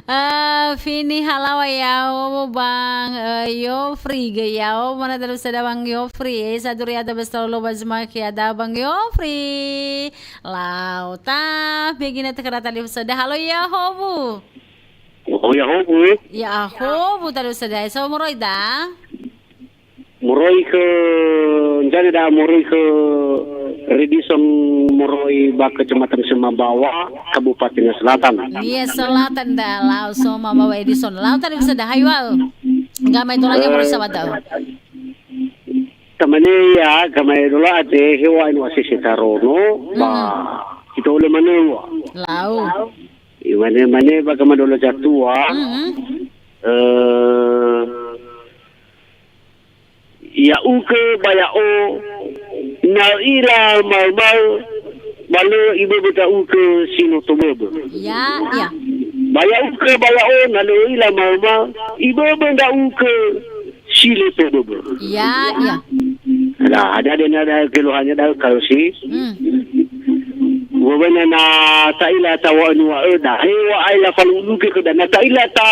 Eh, Fini halawa ya howu Bang, eh, Yofri göi ya howu, mana terus ada Bang Yofri, eh, saduri ada bestolo bazmaki ada Bang Yofri. Lau ta, begina tekhöra talifusöda. Halo, ya howu. Oh, ya howu. Ya howu, talifusöda. So, moroi da? Moroi khö, njane da moroi khö Redison moroi ba Kecamatan Semabawa, Kabupaten Nias Selatan. Nias Selatan da, lau so mama wa Edison. Lau talifusöda, hayu au. Gamaedolania moroi sawadao. Tamane ya, gamaedola ade hewa inu asese tarono, ba, Mhm. kita ole manö wa. Lau. Imane-mane ba gamaedola zatua. Mhm. Eh, ya'ugö ba ya'o, na ö'ila maö-maö, ba lö iböbö ndra'ugö si no toböbö. Ya, ya. Ba ya'ugö ba ya'o, na lö ö'ila maö-maö, iböbö ndra'ugö si lö toböbö. Ya, ya. Nah, ada, ada, ada keluhannya dah kalau si. Hmm. Wewena na ta'ila tawa nuwa öda. Hewa aila faluluge khöda. Na ta'ila ta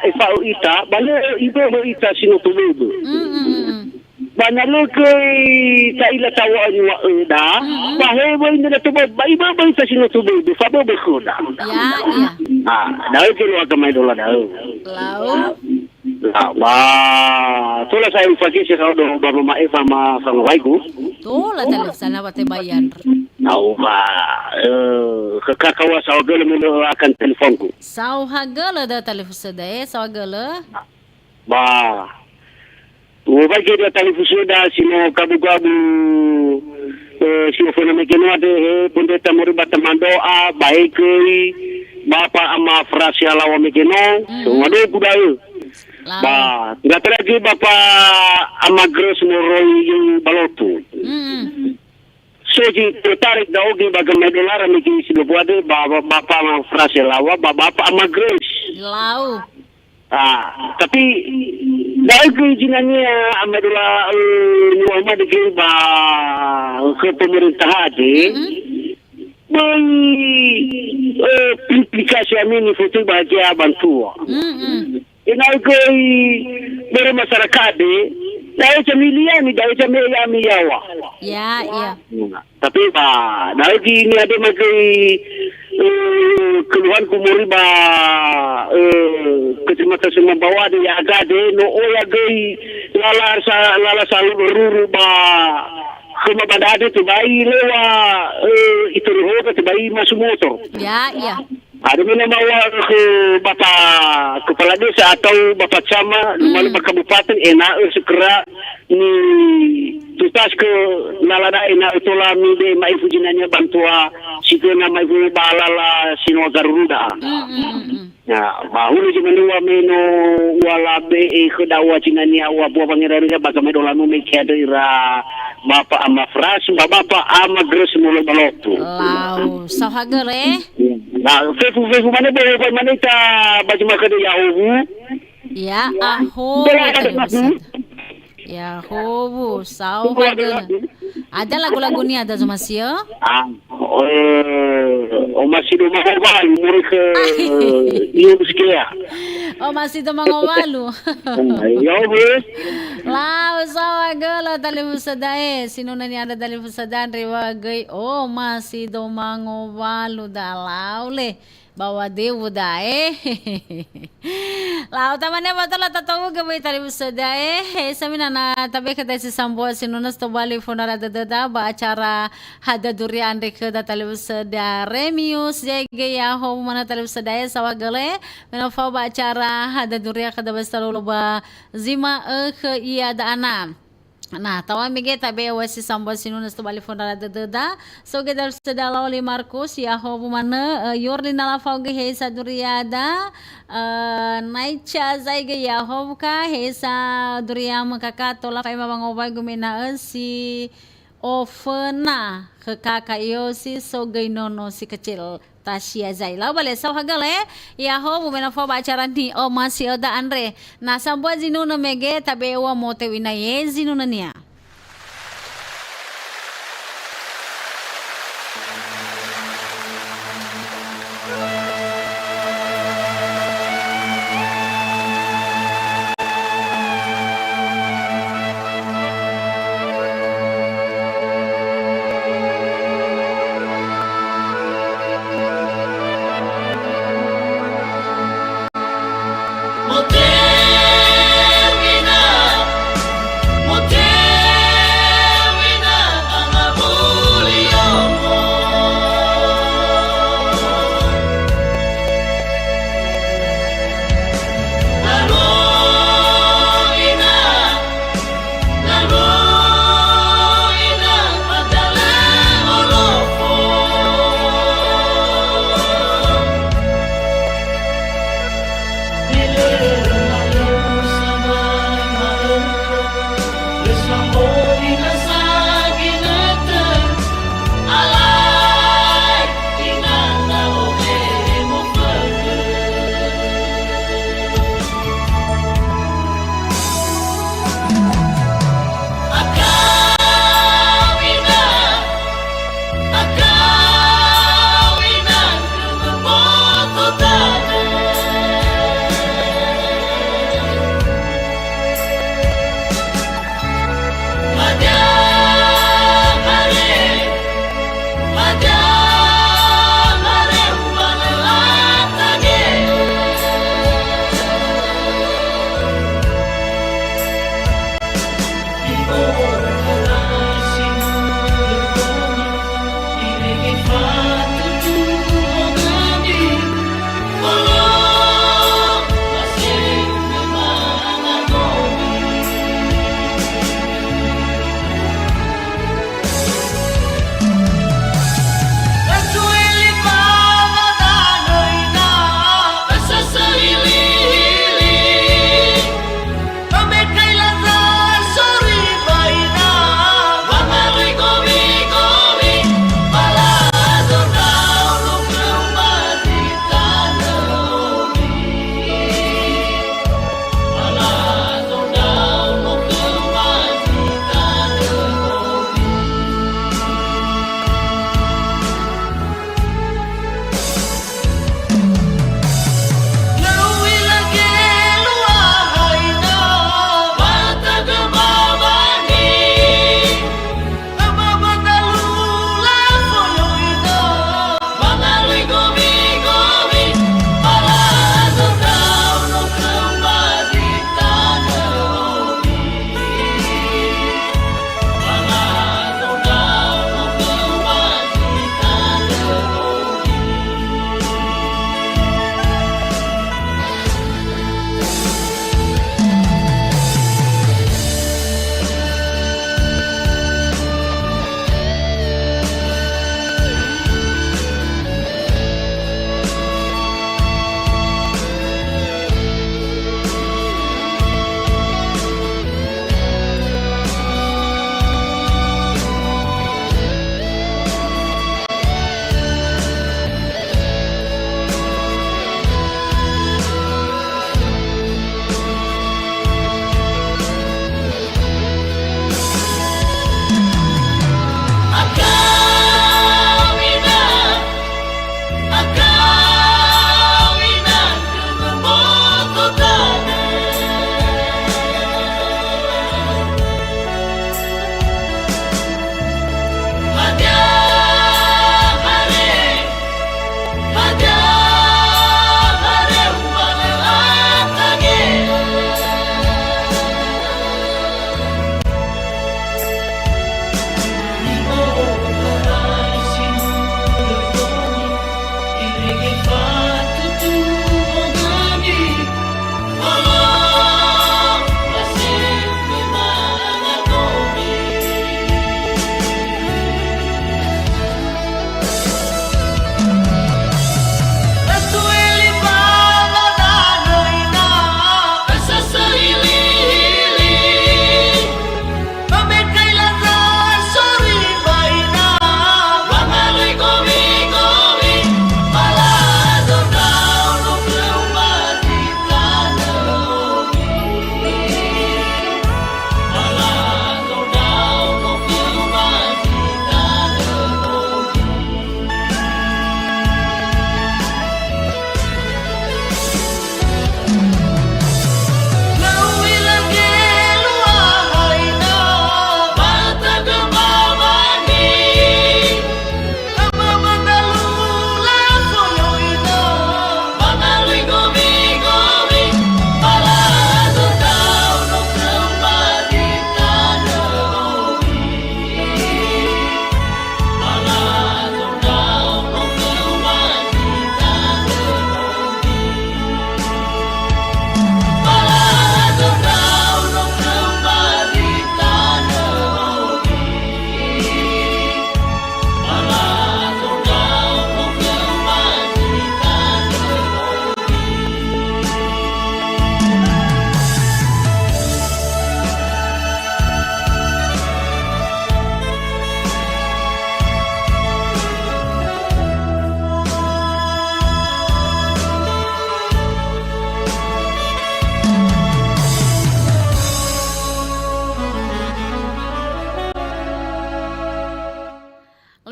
efa'ö ita, ba lö iböbö ita si no toböbö. Hmm, hmm, hmm, hmm. Ba na lö göi ta'ila tawa'ö niŵa'öda, mm-mm, ba he wöi nila tobö, ba iböbö ita si no toböbö, faböbö khöda. Ya, ya. Ah, da'ö göi lo agama idola da'ö. Lau. La, ba, tola sa ufagese sa odo ba mama Eva ma fangawaigu. Tola talifusöda wa tebai andre. Au ba, eh, ke kakawa sa ogöle mulu akan telefonku. Saohagölö da talifusöda, eh, saohagölö. Ba, u'obai göi da talifusöda si no gabu-gabu, eh, si oföna mege no andre, he, Pendeta moroi ba Tamando'a, ba he göi, Bapa Ama Frasi Alawa mege no, mm, so ngadogu da'ö. Lau. Ba, ngatara göi Bapa Ama Grace moroi ba Lotu. Mm-mm. So zi tertarik ndra'oge ba gamaedolara mege si dobu andre ba, ba, Bapa Ama Frasi Alawa, ba, Bapa Ama Grace. Lau. Ah, tapi da'ö göi zinania amaedola, eh, niŵa'ö made göi ba khö pemerintah andre. Mm-mm. Böi, eh, implikasi ami nifotöi bahagia bantua. Mm-mm. Ena'ö göi börö masyarakat andre, da'ö zamili ami, da'ö zame'e ami yaŵa. Ya, ya. Tapi ba, da'ö göi niha dema göi, eh, keluhanku moroi ba, eh, Kecamatan Sumbawa andre, ya'aga andre, no oya göi lala sa-, lala salulu ruru ba khöma ba da'ö andre, tebai lö wa, eh, itörö hoga, tebai masu motor. Ya, ya. Ada mina mawa khö Bapa Kepala Desa atau Bapa Camat, mm, lumalö ba kabupaten, ena'ö segera nitutas khö lala da'ö ena'ö tola mibe ma'ifu zinania bantua si föna ma'ifu ba lala si no garuru da'a. Mm, mm, mm, mm. Ya, ba hulö zi manua me no ua labe'e khö da'ö zinania ua bua wangerarira ba gamaedola no me ke andre ira Bapa Ama Frasi, ba Bapa Ama Grace moroi ba Lotu. Lau, saohagölö, eh? Na, fefu, fefu mane, bo, bo mane ita ba juma khöda Yahowu. Ya, aho, Bola ada talifusöda. Yahowu, saohagölö. Ada lagu-lagunia ada zomasi'ö? Ah, eh, Omasi do mangowalu, moroi khö Yunus Kea. Omasi do mangowalu. Yahowu. Lau, saohagölö talifusöda, eh. Si no nani ada talifusöda andre wa göi Omasi do mangowalu da lau le. Ba wa dewu da'e. Lau tamane ba tola tatou'ö göi talifusöda, eh. He samina na tabe khöda si sambua si no na si tobali fondara dödöda ba acara Hada Duria andre khöda talifusöda Remius, ya'ia göi Yahowu manö talifusöda, eh, saohagölö, eh. Me no fao ba acara Hada Duria khöda ba si talolo ba zi ma'ökhö ia da'ana. Nah, taŵa mege tabe ua si sambua si no na si tobali fondara dödöda. So göi talifusöda Laoli Markus, Yahowu manö, eh, Yorli na lafao göi he sa duriada, eh, Naica, zai göi Yahowu ka, he sa duriamö kaka tola fa'ema wangowaigö me ena'ö si oföna khö kaka Yosi, so göi nono si kecil. Tasia zai. Lau bale saohagölö, eh? Yahowu me no fao ba acara ni'omasi'öda andre. Na sambua zinunö mege tabe ua moteu inai, eh, zinunönia.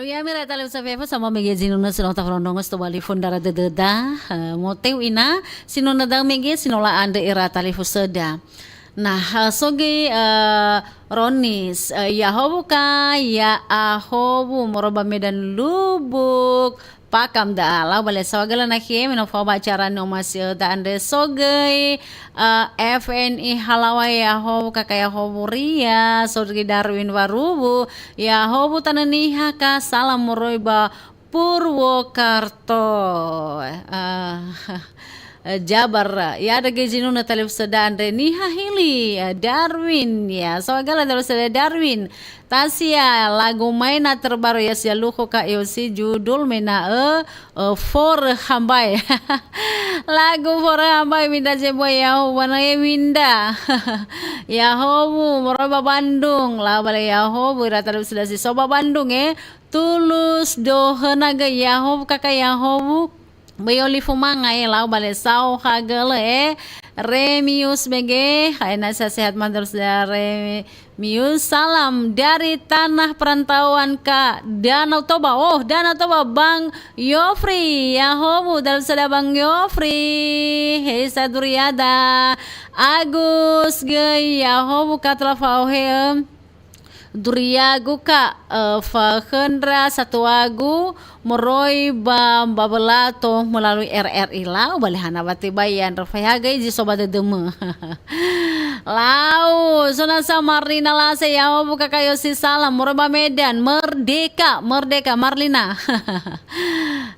Ya, mera talifusöda fefu sama mege zinunö si no tafarondrongo si tobali fondara dödöda. Eh, moteu ina, sinunö da'ö mege si no la'andrö ira talifusöda. Nah, eh, so göi, eh, Ronis, eh, ya'ahowu ka, ya'ahowu, moroi ba Medan Lubuk, Pakam da'a, lau ba le saohagölö na khömi, me no fao ba acara ni'omasi'öda andre so göi, eh, F N I Halawa ya'ahowu, kaka ya'ahowu Ria, so göi Darwin Waruwu, ya'ahowu Tanö Niha ka, salam moroi ba Purwokerto. Eh, eh, Jabar, ya ada göi zinunö talifusöda andre Niha Hili, eh, Darwin, ya, saohagölö talifusöda Darwin. Tasya, lagu maena terbaru ya si lukho Kak Yosi, judul mena'ö, eh, Fore Hambae. Lagu Fore Hambae, Winda Zebua ya'ahowu, wana e Winda. Ya'ahowu, moroi ba Bandung, lau ba le ya'ahowu, ira talifusöda si so ba Bandung, eh. Tulus Dohöna göi ya'ahowu, kaka ya'ahowu, Böi olifu manga, eh, lau ba le saohagölö, eh. Remius mege, ha ena sa sehat mantap sudah Remius. Salam dari tanah perantauan, Kak. Danau Toba. Oh, Danau Toba, Bang Yofri. Ya'ahowu, talifusöda Bang Yofri. Hei, Saduriada. Agus göi, ya'ahowu, Kak, tola fa'ohe, em. Duriagu, Kak, eh, fahöndra satuagu moroi ba Mbabelato melalui R R I, lau ba le hana wa tebai andre, fai ha göi zi so ba dödömö. Lau, so na sa Marlina Lase, ya'ahowu kaka Yosi salam, moroi ba Medan, Merdeka, Merdeka, Marlina.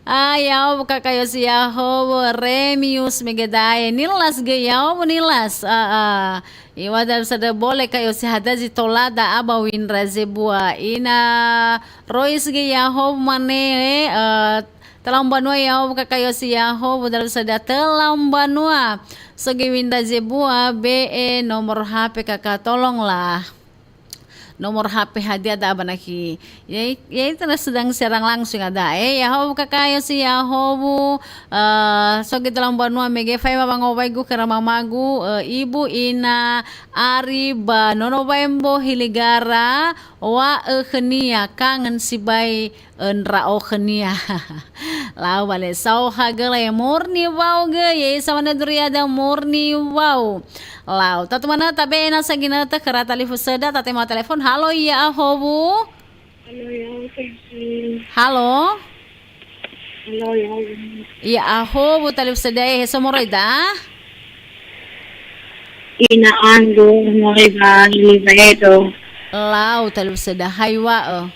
Ah, ya'ahowu kaka Yosi, ya'ahowu Remius mege da'e, Nilas göi, ya'ahowu Nilas, ah, ah. Iŵa'ö talifusöda bole Kak Yosi, hadia zi tola da'a ba Windra Zebua. Ina Rois göi ya'ahowu mane, eh, töla mbanua ya'ahowu kaka Yosi ya'ahowu, talifusöda töla mbanua. So göi Winda Zebua, be'e nomor H P kaka, tolonglah. Nomor H P hadia da'a ba nakhi. Yai, yai tana sedang siaran langsung ada, eh, ya'ahowu kaka Yosi, ya'ahowu, eh, so göi töla mbanua mege, fai ba wangowaigu khöra mamagu, eh, ibu ina Ari ba Nono Waembo Hiligara, wa'ö khönia kangen sibai, eh, ndra'o khönia. Lau ba le saohagölö, eh, murni wau göi, eh, sawana Duriada murni wau. Lau, tatu manö tabe'e nasa ginötö khöra talifusöda, tatema telefon. Halo, ya'ahowu. Halo, ya'ahowu, Kak Yosi. Halo. Halo, ya'ahowu. Ya'ahowu, talifusöda, eh, he so moroi da'a? Ina Anggu, moroi ba Hili Baedo. Lau, talifusöda, ha iŵa'ö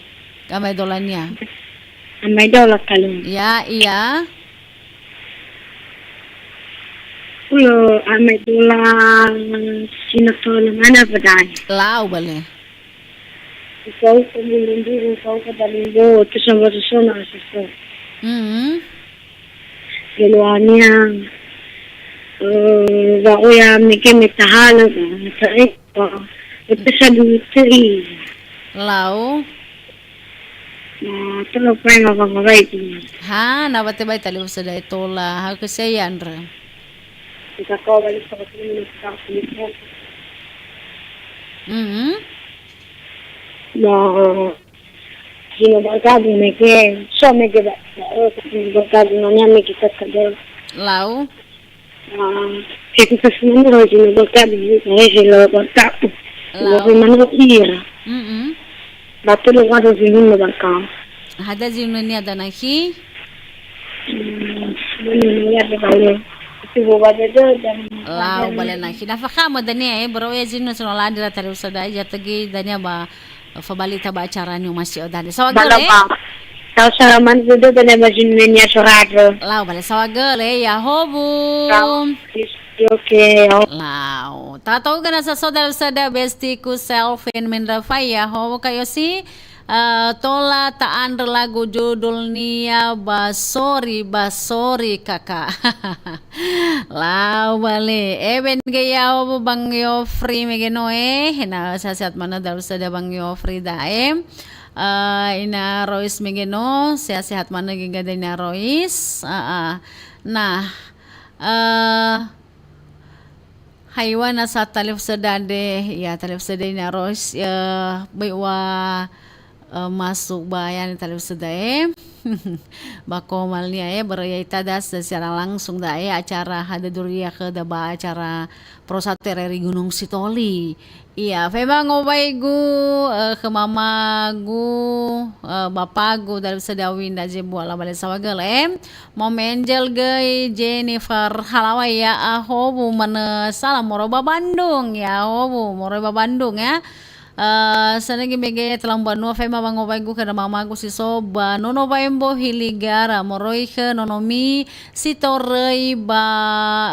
gamaedolania? Gamaedola, Kak Yosi. Ya, iya. Ulo, amaedola si no tola mana badai. Lau ba le. Ukauka bulu mbulu, ukauka bulu mbulu, terus nambah susun, ah, susun. Hmm. Keluarnya, eh, ba oya mege metahala, ba, metahala, ba, itu sadu teri. Lau. Nah, terus apa yang ngapa-ngapai itu? Ha, na ba tebai talifusöda tola, ha, ke saya andre. Kita kau balik sama sini, kita sini. Hmm. Na, zi no ba gabu mege, so mege ba, eh, zi no ba gabu na nia mege kaka da'ö. Lau. Ah, he ku kasih mana zi no ba gabu, eh, he lo ba gabu. Lau. Lo mana ira. Mm-mm. Ba tu lo ada zi no ba gabu. Hadia zi no nia dana hi? Hmm, bune ya de bale. Itu bawa dada dan lau bale na. Hina fakha ma dania, eh, bro, ya zi no so no la'andrö talifusöda, ya tegi dania ba, eh, fabalita ba acara ni'omasi'öda. Saohagölö, eh? Tau salaman dada dania ba zi no nia sorado. Lau bale saohagölö, eh, ya'ahowu. Oke, oke. Lau. Tatouga nasa so talifusöda bestiku Selvin Menrafai, ya'ahowu Kak Yosi. Eh, tola ta'andrö lagu judulnia Basori, Basori, Kaka. Lau ba le. Eben ge ya'ahowu Bang Yofri mege no, eh. Hina sehat-sehat manö talifusöda Bang Yofri da'e. Eh, Ina Rois mege no, sehat-sehat manö göi da'e Ina Rois. Ah, ah. Nah, eh, ha iŵa'ö nasa talifusöda andre, ya, talifusöda Ina Rois, ya, böi ua, eh, masuk ba yani talifusöda, eh. Ba komal nia, eh, börö ya ita das, das siaran langsung da, eh, acara Hadia Duria khöda ba acara Pro Satu R R I Gunung Sitoli. Iya, faema ngowaigu, eh, khö mamagu, eh, bapagu, talifusöda Winda Zebua, lau ba le saohagölö, eh. Mom Angel göi, Jennifer Halawai, ya'ahowu manö, salam moroi ba Bandung, ya'ahowu moroi ba Bandung, ya. Eh, sanögi mege telau mbanua, faema wangowaigu khö mamagu si so ba Nono Waembo Hiligara, moroi khö nonomi si toröi ba,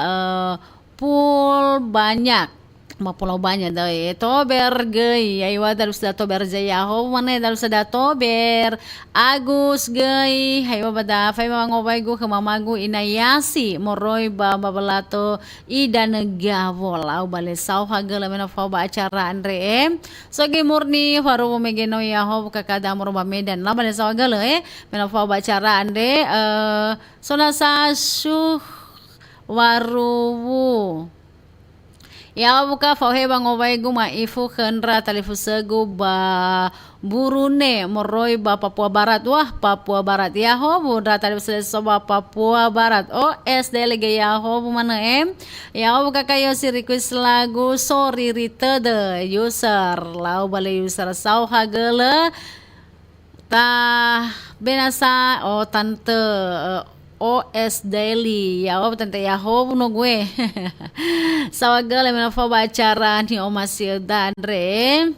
eh, Pul Banyak. Mapulau Banyak da'e. Tober göi, aiwa talifusöda Tober Jaya, ho mane talifusöda Tober. Agus göi, aiwa ba da, faema wangowaigu khö mamagu Ina Yasi, moroi ba Babalato Idanö Gawo, lau ba le saohagölö me no fao ba acara andre, eh. So göi Murni, faruwu mege no ya'ahowu kakada moroi ba Medan, lau ba le saohagölö, eh. Me no fao ba acara andre, eh, so nasa suh waruwu. Ya'ahowu ka fao he wangowaigu ma'ifu khö ndra talifusögu ba Brunei moroi ba Papua Barat. Wah, Papua Barat. Ya'ahowu ndra talifusöda so ba Papua Barat. O S D lege ya'ahowu manö, em. Ya'ahowu kaka Yosi request lagu Soriri Tödö. User. Lau ba le user saohagölö. Ta benasa, oh, tante, eh, O S Daily. Ya, oh, tante ya'ahowu no gue. Saohagölö me no fao ba acara ni'omasi'öda andre.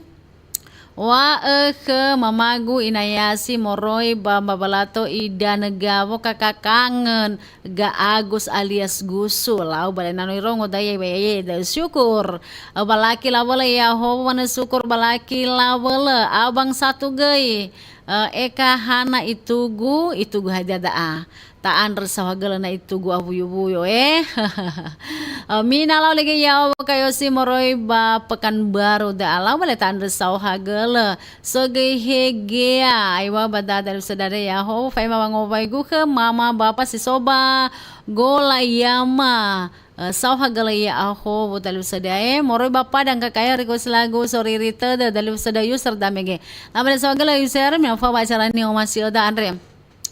Wa'ö khö mamagu Ina Yasi moroi ba Babalato Idanö Gawo kaka kangen ga Agus alias Gusu. Lau ba le na no irongo da ye, ye, ye, da syukur. Balaki lawölö ya'ahowu manö syukur balaki lawölö. Abang satu göi. Eh, eka hana itugu, itugu hadia da'a. Ta'andrö saohagölö na itugu awuyu-wuyu, eh. Eh, mina lau lege ya'ahowu kaka Yosi moroi ba Pekanbaru da'a, lau ba le ta'andrö saohagölö. So göi Hegea, aiwa ba da talifusöda andre ya'ahowu, faema wangowaigu khö mama bapa si so ba Golayama. Eh, saohagölö ya'ahowu talifusöda, eh, moroi ba Padang kaka ya request lagu Soriri Tödö, talifusöda user da mege. Lau ba le saohagölö user, me no fao ba acara ni'omasi'öda andre.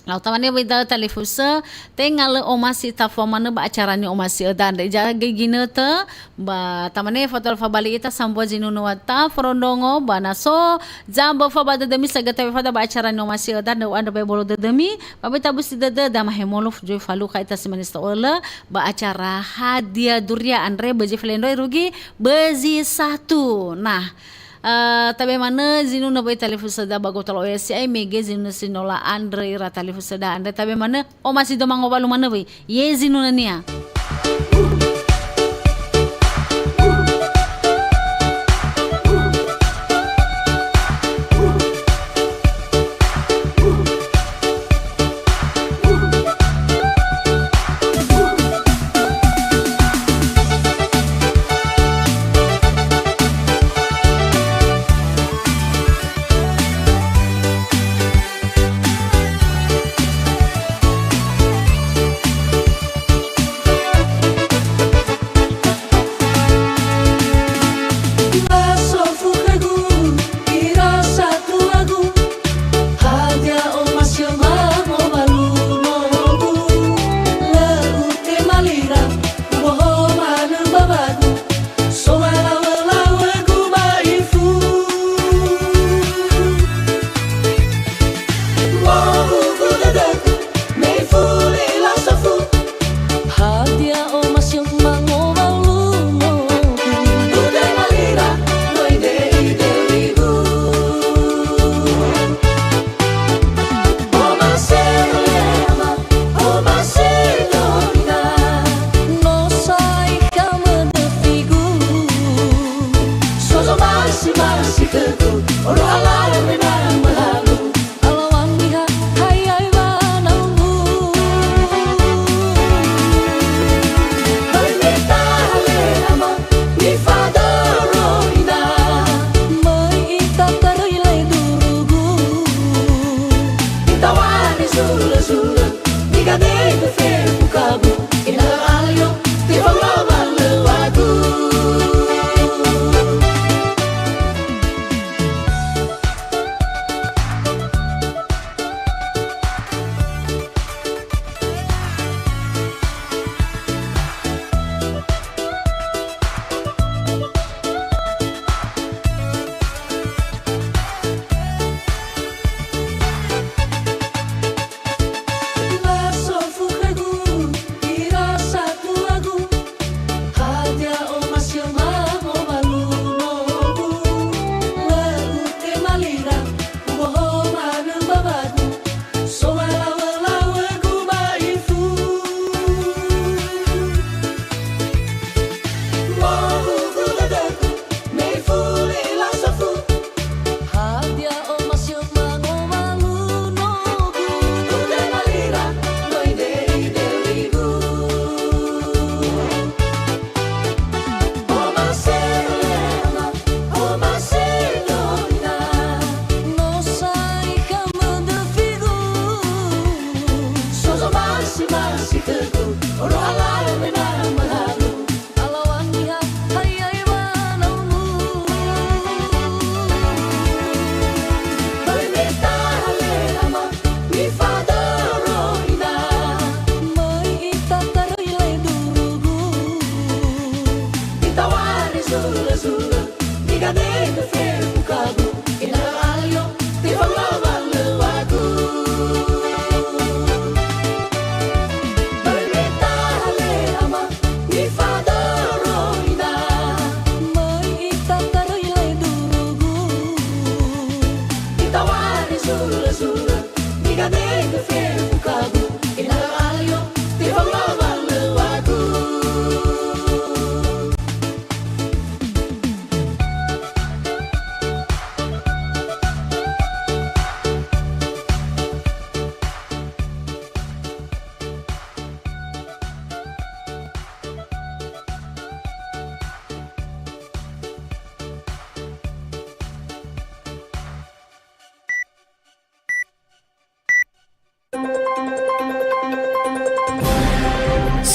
Lau tamane wöi da'ö talifusö, tenga lö omasi tafua manö ba acara ni'omasi'öda andre. Jaga göi ginötö, ba tamane fatua fabali ita sambua zinunö wa ta forondrongo, ba na so zambö fa ba dödömi sagöta wefada ba acara ni'omasi'öda andre, u'andrö ba ebolo dödömi, ba böi tabusi dödöda mahemolu zoi falukha ita si mane si to'ölö ba acara Hadia Duria andre, bözi felendroi rugi, bözi satu. Nah, eh, tabe manö zinunö wöi talifusöda ba gotolo O S I, mege zinunö si no la'andrö ira talifusöda andre, tabe manö omasi döma ngowalu manö wöi. Ye zinunönia.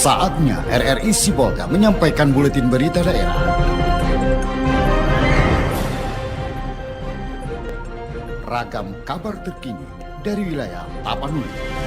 Saatnya R R I Sibolga menyampaikan buletin berita daerah. Ragam kabar terkini dari wilayah Tapanuli.